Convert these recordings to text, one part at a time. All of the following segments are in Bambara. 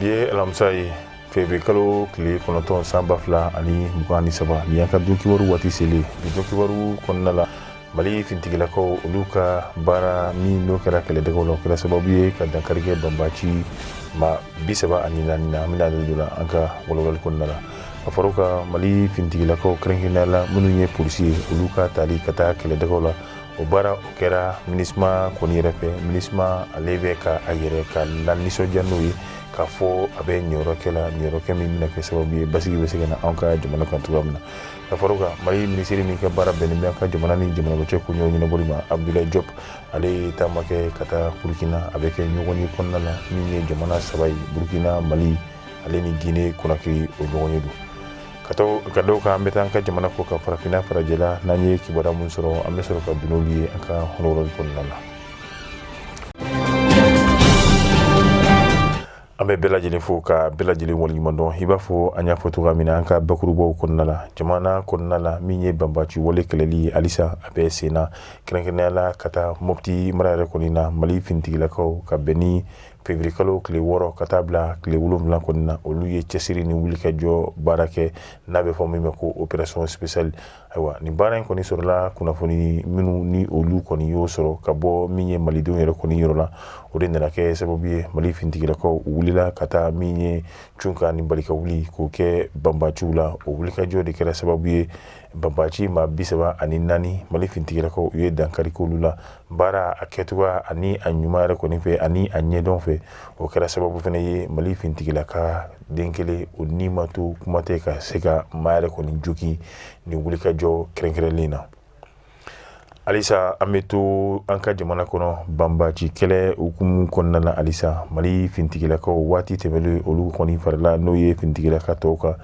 Bi ye alamisa ye, février kalo tile 9 san 2023. Nin y'an ka don kibaru waati selen. Bi don kibaru kɔnɔna la, Mali fintigilakaw olu ka baara min n'o kɛra kɛlɛdɛgɛw la, o kɛra sababu ye ka dankari kɛ banbaci maa 34 na. An bɛna don la an ka walawalali kɔnɔna la. Ka fara o kan, Mali fintigilakaw, kɛrɛnkɛrɛnnenya la minnu ye polisi ye, olu ka tali ka taa kɛlɛdɛgɛw la, o baara o kɛra MINUSMA kɔni yɛrɛ fɛ. MINUSMA ale bɛ ka a yɛrɛ ka la nisɔndiya n'o ye k'a fɔ a bɛ niyɔrɔ kɛ la, niyɔrɔ kɛ min bɛna kɛ sababu ye basigi bɛ se ka na anw ka jamana kan cogoya min na. Ka fara o kan, Mali minisiri min ka baara bɛnnen bɛ an ka jamana ni jamana cɛ koɲɛw ɲɛnabɔli ma, Abdoulaye Diop, ale ye taama kɛ ka taa Burukina. A bɛ kɛ ɲɔgɔn ye kɔnɔna la min ye jamana saba ye, Burukina, Mali ale ni Guinée Conakry, o ɲɔgɔn ye don. Ka to ka dɔw kan, an bɛ taa an ka jamana kɔ kan, farafinna farajɛla, n'an ye kibaruya mun sɔrɔ, an bɛ sɔrɔ ka don n'olu ye an ka walawalali kɔnɔna la. An bɛ bɛɛ lajɛlen fo ka bɛɛ lajɛlen waleɲuman dɔn. I b'a fɔ an y'a fɔ cogoya min na an ka bakurubaw kɔnɔna la, jamana kɔnɔna la, min ye banbaci wale kɛlɛli ye, halisa a bɛ sen na, kɛrɛnkɛrɛnnenya la ka taa Mopti mara yɛrɛ kɔni na. Mali finitigilakaw, ka bɛn ni février kalo tile 6 ka taa bila tile 7 kɔni na, olu ye cɛsiri ni wulikajɔ baara kɛ n'a bɛ fɔ min ma ko opération spéciale. Ayiwa, nin baara in kɔni sɔrɔla kunnafoni minnu ni olu kɔni y'o sɔrɔ ka bɔ min ye malidenw yɛrɛ kɔni yɔrɔ la, o de nana kɛ sababu ye Mali finitigilakaw wulila ka taa min ye cunka ni bali ka wuli k'o kɛ banbaciw la. O wulikajɔ de kɛra sababu ye banbaci maa 34, Mali finitigilakaw u ye dankari k'olu la. Baara a kɛcogoya ani a ɲuman yɛrɛ kɔni fɛ ani a ɲɛdɔn fɛ, o kɛra sababu fana ye Mali finitigilaka den kelen o ni ma to, kuma tɛ ka se ka maa yɛrɛ kɔni jogin nin wulikajɔ kɛrɛnkɛrɛnlen na. Halisa an bɛ to an ka jamana kɔnɔ banbaci kɛlɛ hukumu kɔnɔna la. Halisa Mali finitigilakaw, waati tɛmɛlen, olu kɔni farala n'o ye finitigilaka tɔw kan,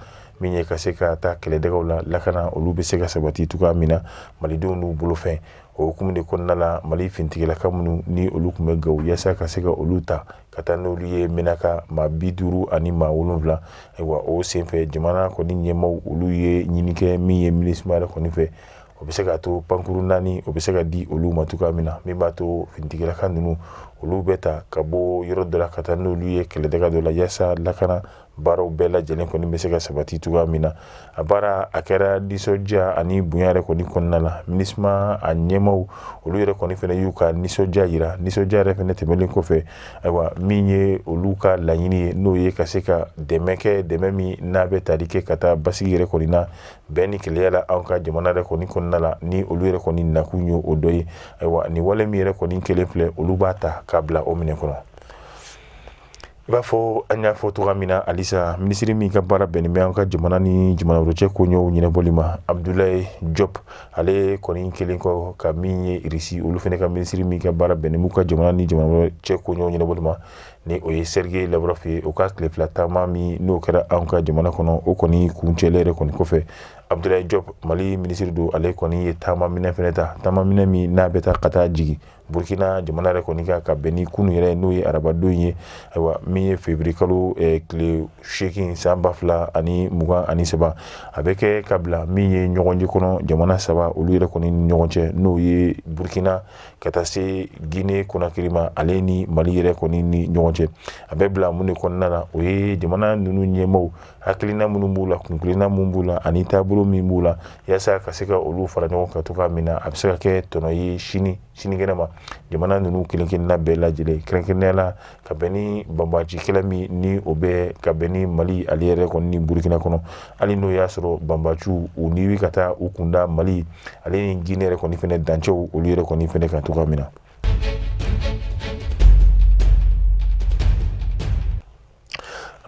min ye ka se ka taa kɛlɛdɛgɛw la lakana, olu bɛ se ka sabati cogoya min na malidenw n'u bolofɛn. O hukumu de kɔnɔna la, Mali finitigilaka minnu ni olu tun bɛ Gawo, yaasa ka se ka olu ta ka taa n'olu ye Menaka, maa 57, ayiwa, o senfɛ jamana kɔni ɲɛmaaw olu ye ɲini kɛ min ye MINUSMA yɛrɛ kɔni fɛ, o bɛ se k'a to pankuru 4 o bɛ se ka di olu ma cogoya min na, min b'a to finitigilaka ninnu olu bɛ ta ka bɔ yɔrɔ dɔ la ka taa n'olu ye kɛlɛdɛgɛ dɔ la, yaasa lakana baaraw bɛɛ lajɛlen kɔni bɛ se ka sabati cogoya min na. A baara a kɛra nisɔndiya ani bonya yɛrɛ kɔni kɔnɔna la. MINUSMA a ɲɛmaaw olu yɛrɛ kɔni fana y'u ka nisɔndiya yira. Nisɔndiya yɛrɛ fana tɛmɛnen kɔfɛ, ayiwa, min ye olu ka laɲini ye, n'o ye ka se ka dɛmɛ kɛ, dɛmɛ min n'a bɛ tali kɛ ka taa basigi yɛrɛ kɔni na, bɛn ni kelenya la anw ka jamana yɛrɛ kɔni kɔnɔna la, ni olu yɛrɛ kɔni nakun ye o dɔ ye. Ayiwa, nin wale min yɛrɛ kɔni kelen filɛ, olu b'a ta k'a bila o minɛ kɔnɔ. I b'a fɔ an y'a fɔ cogoya min na, halisa minisiri min ka baara bɛnnen bɛ an ka jamana ni jamana wɛrɛ cɛ koɲɛw ɲɛnabɔli ma, Abdoulaye Diop, ale kɔni kelen kɔ ka min ye Irisi, olu fana ka minisiri min ka baara bɛnnen b'u ka jamana ni jamana wɛrɛ cɛ koɲɛw ɲɛnabɔli ma, ni o ye Sergei Lavrov ye, o ka tile 2 taama min n'o kɛra anw ka jamana kɔnɔ, o kɔni kuncɛlen yɛrɛ kɔni kɔfɛ, Abdoulaye Diop, Mali minisiri don, ale kɔni ye taama minɛ fana ta, taama minɛ min n'a bɛ taa ka taa jigin Burkina jamana yɛrɛ kɔni kan, ka bɛn ni kunu yɛrɛ, n'o ye arabadon ye. Ayiwa, min ye février kalo tile 8 san 2023, a bɛ kɛ ka bila min ye ɲɔgɔnye kɔnɔ jamana saba olu yɛrɛ kɔni ni ɲɔgɔn cɛ, n'o ye Burkina ka taa se Guinée Conakry ma, ale ni Mali yɛrɛ kɔni ni ɲɔgɔn cɛ. A bɛ bila mun de kɔnɔna la? O ye jamana ninnu ɲɛmaaw hakilina minnu b'u la, kunkilenna min b'u la ani taabolo min b'u la, yaasa ka se ka olu fara ɲɔgɔn kan cogoya min na, a bɛ se ka kɛ tɔnɔ ye sini sinikɛnɛ ma jamana ninnu kelen kelenna bɛɛ lajɛlen, kɛrɛnkɛrɛnnenya la ka bɛn ni banbaci kɛlɛ min ni o bɛ ka bɛn ni Mali ale yɛrɛ kɔni ni Burukina kɔnɔ, hali n'o y'a sɔrɔ banbaciw u ni bɛ ka taa u kunda Mali ale ni Guinée yɛrɛ kɔni fɛnɛ dancɛw olu yɛrɛ kɔni fɛnɛ kan cogoya min na.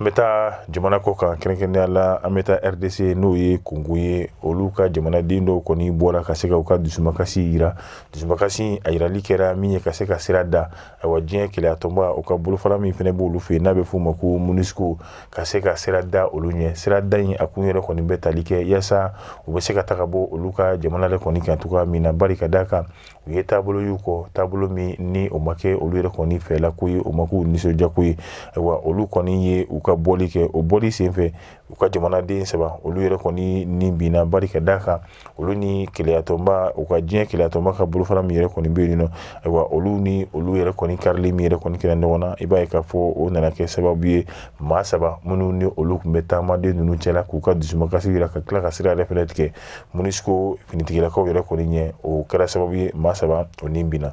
An bɛ taa jamana kɔ kan, kɛrɛnkɛrɛnnenya la an bɛ taa RDC, n'o ye Kongo ye. Olu ka jamanaden dɔw kɔni bɔra ka se ka u ka dusumakasi yira. Dusumakasi a yirali kɛra min ye ka se ka sira da, ayiwa, diɲɛ kelenyatɔnba o ka bolofara min fana b'olu fɛ yen n'a bɛ f'o ma ko MONUSCO, ka se ka sira da olu ɲɛ. Sira da in a kun yɛrɛ kɔni bɛ tali kɛ yaasa u bɛ se ka taga bɔ olu ka jamana yɛrɛ kɔni kan cogoya min na, bari ka d'a kan u ye taabolo y'u kɔ, taabolo min ni o ma kɛ olu yɛrɛ kɔni fɛla ko ye, o ma k'u nisɔndiya ko ye. Ayiwa, olu kɔni ye u ka ka bɔli kɛ. O bɔli senfɛ, u ka jamanaden 3, olu yɛrɛ kɔni ni binna, bari ka d'a kan olu ni kelenyatɔnba, u ka diɲɛ kelenyatɔnba ka bolofara min yɛrɛ kɔni bɛ yen nɔ, ayiwa, olu ni olu yɛrɛ kɔni karili min yɛrɛ kɔni kɛra ɲɔgɔn na, i b'a ye k'a fɔ o nana kɛ sababu ye maa 3 minnu ni olu tun bɛ taamaden ninnu cɛla, k'u ka dusumakasi yira, ka tila ka sira yɛrɛ fɛnɛ tigɛ MONUSCO finitigilakaw yɛrɛ kɔni ɲɛ. O kɛra sababu ye maa 3, o ni binna.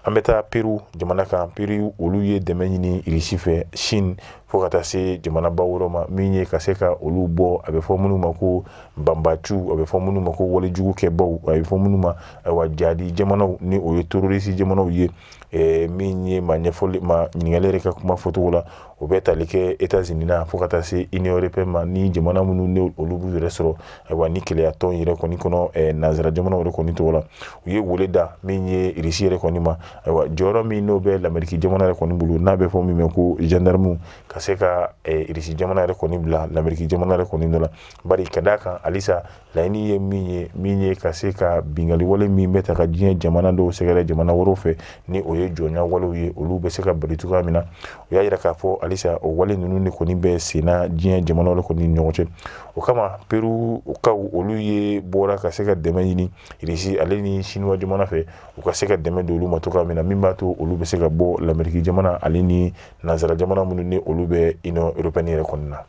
An bɛ taa Peru jamana kan. Peru, olu ye dɛmɛ ɲini Irisi fɛ, Chine, fo ka taa se jamanaba wɛrɛw ma, min ye ka se ka olu bɔ a bɛ fɔ minnu ma ko banbaciw, a bɛ fɔ minnu ma ko walejugukɛbaw, a bɛ fɔ minnu ma, ayiwa, jadi jamanaw, ni o ye terroriste jamanaw ye. Min ye ma ɲɛfɔli ma ɲininkali yɛrɛ ka kuma fɔcogo la, o bɛ tali kɛ États-Unis na, fo ka taa se Union européenne ma, ni jamana minnu ni olu b'u yɛrɛ sɔrɔ, ayiwa, ni kelenyatɔn yɛrɛ kɔni kɔnɔ, nansara jamanaw yɛrɛ kɔni tɔgɔ la. U ye wele da min ye Irisi yɛrɛ kɔni ma, ayiwa, jɔyɔrɔ min n'o bɛ Lameriki jamana yɛrɛ kɔni bolo, n'a bɛ fɔ min ma ko gendarme, ka se ka Irisi jamana yɛrɛ kɔni bila Lameriki jamana yɛrɛ kɔni nɔ la, bari ka d'a kan halisa laɲini ye min ye, min ye ka se ka binkanni wale min bɛ ta ka diɲɛ jamana dɔw sɛgɛrɛ jamana wɛrɛw fɛ, ni o ye jɔnya walew ye, olu bɛ se ka bali cogoya min na. U y'a yira k'a fɔ halisa o wale ninnu de kɔni bɛ senna diɲɛ jamanaw kɔni ni ɲɔgɔn cɛ. O kama, Perukaw, olu ye bɔra ka se ka dɛmɛ ɲini Irisi ale ni Sinuwa jamana fɛ, u ka se ka dɛmɛ don olu ma cogoya min na, min b'a to olu bɛ se ka bɔ Lameriki jamana ale ni nansara jamana minnu ni olu bɛ Union européenne yɛrɛ kɔni na.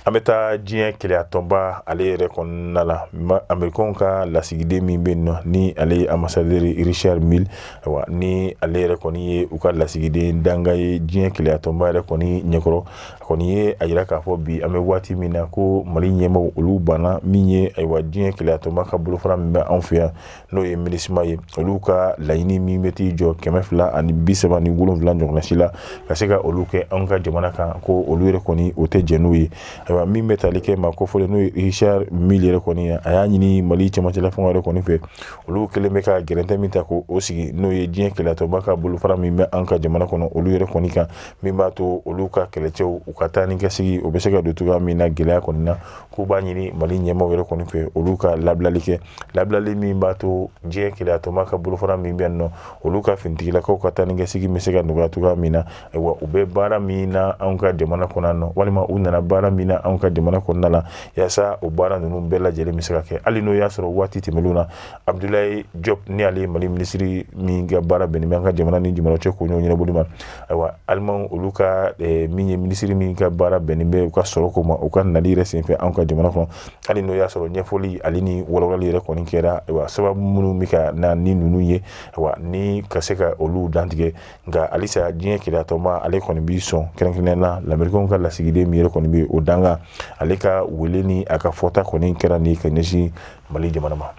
An bɛ taa diɲɛ kelenyatɔnba ale yɛrɛ kɔnɔna la. Américains ka lasigiden min bɛ yen nɔ, ni ale ye ambassadeur Richard Mills, ayiwa, ni ale yɛrɛ kɔni ye u ka lasigiden danga ye diɲɛ kelenyatɔnba yɛrɛ kɔni ɲɛkɔrɔ, a kɔni ye a yira k'a fɔ bi an bɛ waati min na ko Mali ɲɛmaaw, olu banna min ye, ayiwa, diɲɛ kelenyatɔnba ka bolofara min bɛ anw fɛ yan, n'o ye MINUSMA ye, olu ka laɲini min bɛ t'i jɔ 237 ɲɔgɔnna si la, ka se ka olu kɛ anw ka jamana kan, ko olu yɛrɛ kɔni o tɛ jɛn n'o ye. Ayiwa, min bɛ tali kɛ maa kofɔlen, n'o ye Richard Mills yɛrɛ kɔni ye, a y'a ɲini Mali cɛmancɛla fanga yɛrɛ kɔni fɛ, olu kɛlen bɛ ka gɛrɛntɛ min ta k'o sigi, n'o ye diɲɛ kelenyatɔnba ka bolofara min bɛ an ka jamana kɔnɔ, olu yɛrɛ kɔni kan, min b'a to olu ka kɛlɛcɛw, u ka taa ni ka segin, o bɛ se ka don cogoya min na gɛlɛya kɔni na, k'u b'a ɲini Mali ɲɛmaaw yɛrɛ kɔni fɛ, olu ka labilali kɛ, labilali min b'a to diɲɛ kelenyatɔnba ka bolofara min bɛ yan nɔ, olu ka finitigilakaw ka taa ni ka segin bɛ se ka nɔgɔya cogoya min na. Ayiwa, u bɛ baara min na anw ka jamana kɔnɔ nɔ, walima u nana baara min na anw ka jamana kɔnɔna la, yaasa o baara ninnu bɛɛ lajɛlen bɛ se ka kɛ, hali n'o y'a sɔrɔ waati tɛmɛnlenw na, Abdoulaye Diop, ni ale ye Mali minisiri min ka baara bɛnnen bɛ an ka jamana ni jamana cɛ koɲɛw ɲɛnabɔli ma, ayiwa, Aliman, olu ka min ye minisiri min ka baara bɛnnen bɛ u ka sɔrɔ ko ma, u ka nali yɛrɛ senfɛ anw ka jamana kɔnɔ, hali n'o y'a sɔrɔ ɲɛfɔli ale ni walawalali yɛrɛ kɔni kɛra, ayiwa, sababu minnu bɛ ka na ni ninnu ye, ayiwa, ni ka se ka olu dantigɛ. Nka halisa diɲɛ kelenyatɔnba ale kɔni b'i sɔn, kɛrɛnkɛrɛnnenya la Lamerikɛnw ka lasigiden min yɛrɛ kɔni bɛ o danga, ale ka wele ni a ka fɔta kɔni kɛra ni ka ɲɛsin Mali jamana ma.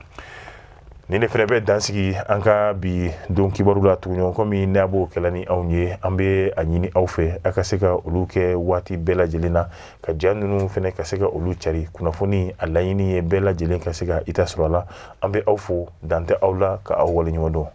Nin de fana bɛ dansigi an ka bi don kibaru la. Tuguɲɔgɔn komi n'a b'o kɛla ni anw ye, an bɛ a ɲini aw fɛ, a ka se ka olu kɛ waati bɛɛ lajɛlen na, ka ja ninnu fana ka se ka olu cari. Kunnafoni, a laɲini ye bɛɛ lajɛlen ka se ka i ta sɔrɔ a la. An bɛ aw fo, dan tɛ aw la, ka aw waleɲuman dɔn.